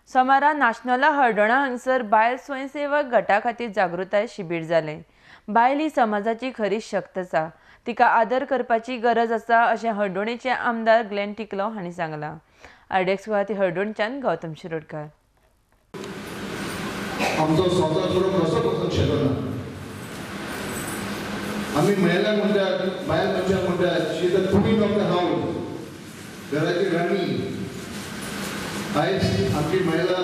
सोमारा नाशनोला हळदोणा हांगसर बायल स्वयंसेवक गटा खातीर जागृताय शिबीर जालें. बायल ही समाजाची खरी शक्त आसा, तिका आदर करपाची गरज आसा अशें हळदोणेचे आमदार ग्लेन टिकलो हांणी सांगलां. आरडीएक्स खातीर हळदोणच्यान गौतम शिरोडकर. आमचो संवसार सुरू कसो वचूंक शकना. आमी महिला म्हणटात, बायल मनशां म्हणटात, she the queen of the house, घराची राणी. आयज आमची महिला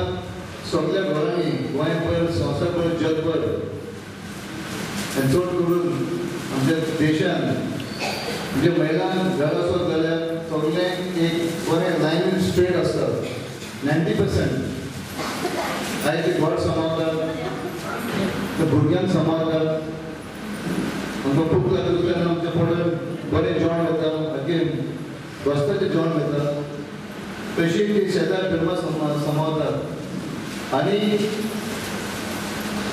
सगळ्या घरांनी गोंयभर, संवसारभर, जगभर आनी चड करून आमच्या देशान म्हणजे महिलांक घर वचत जाल्यार सगळें एक बरें लायनीन स्ट्रेट आसता. 90% आयज ते घर सांबाळतात, ते भुरग्यांक सांबाळतात. आमकां खूब लागता तेन्ना आमच्या पोटार बरें जेवण वता, मागीर रस्त्याचें जेवण वता, तशी ती शेजार धर्मा सांबाळतात. आनी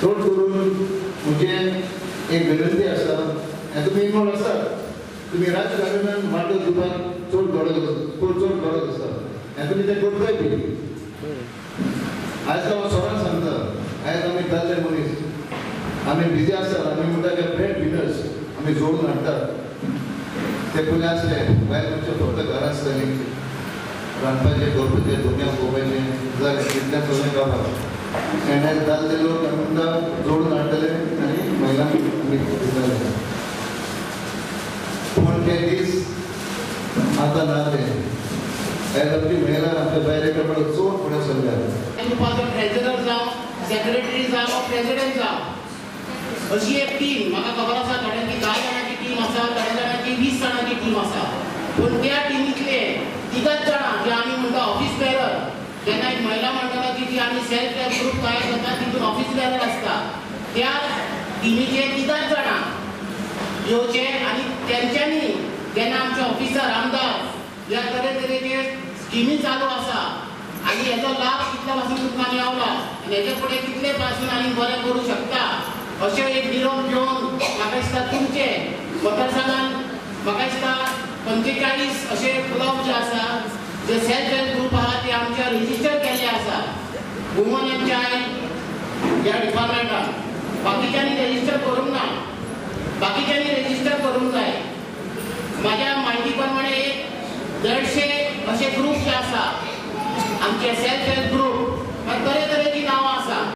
चड करून म्हणजे एक विनंती आसा, आनी तुमी इनवॉल्व आसात, तुमी राजकारणान वांटो दिवपाक चड गरज चड गरज आसा आनी तुमी तें करताय बी. आयज हांव सरान सांगता, आयज आमी दादले मनीस आमी बिजी आसतात, आमी म्हणटा ते ब्रेड विनर्स आमी जोडून हाडटात. ते पयलीं आसले बायल मनशां फक्त घरा आसतालीं, रांदपाचें, करपाचें, भुरग्यांक पळोवपाचें, जालें तितलें सगळें काबार. आनी आयज दादले लोक आमी म्हणटा जोडून हाडटले आनी महिलांक आमी दिताले. पूण ते दीस आतां ना. ते आयज आमची महिला आमच्या भायले कडेन चड फुडें सरल्या. ग्रुपाचो ट्रेजरर जावं, सेक्रेटरी जावं, प्रेसिडेंट जावं, अशी एक टीम म्हाका खबर आसा. थोड्यांची 10 जाणांची टीम आसा, थोड्या जाणांची 20 जाणांची टीम आसा. पूण त्या टिमींतले 3 जाणां जे आमी म्हणटा ऑफिस बेरर, जेन्ना एक महिला मंडळाची जी आमी सेल्फ हेल्प ग्रूप तयार करता तितून ऑफिस बेरर आसता, त्या टिमीचे 3 जाणां येवचे आनी तेंच्यांनी जेन्ना आमचे ऑफिसर, आमदार ह्या तरेतरेचे स्किमी चालू आसा आनी हेजो लाभ कितल्या पासून तुमकां मेवला आनी हेजे फुडें कितले पासून आनी बरें करूं शकता अशें एक निरोप घेवन म्हाका दिसता तुमचे मतदारसंघान म्हाका दिसता 45 अशे क्लब जे आसा, जे सेल्फ हेल्प ग्रूप आहा ते आमचे रजिस्टर केल्ले आसा वुमन एंड चायल्ड ह्या डिपार्टमेंटान. बाकीच्यांनी रजिस्टर करूंक ना, बाकीच्यांनी रजिस्टर करूंक जाय. म्हाज्या म्हायती प्रमाणे एक 150 अशे ग्रूप जे आसा आमचे सेल्फ हेल्प ग्रूप, तरेतरेची नांवां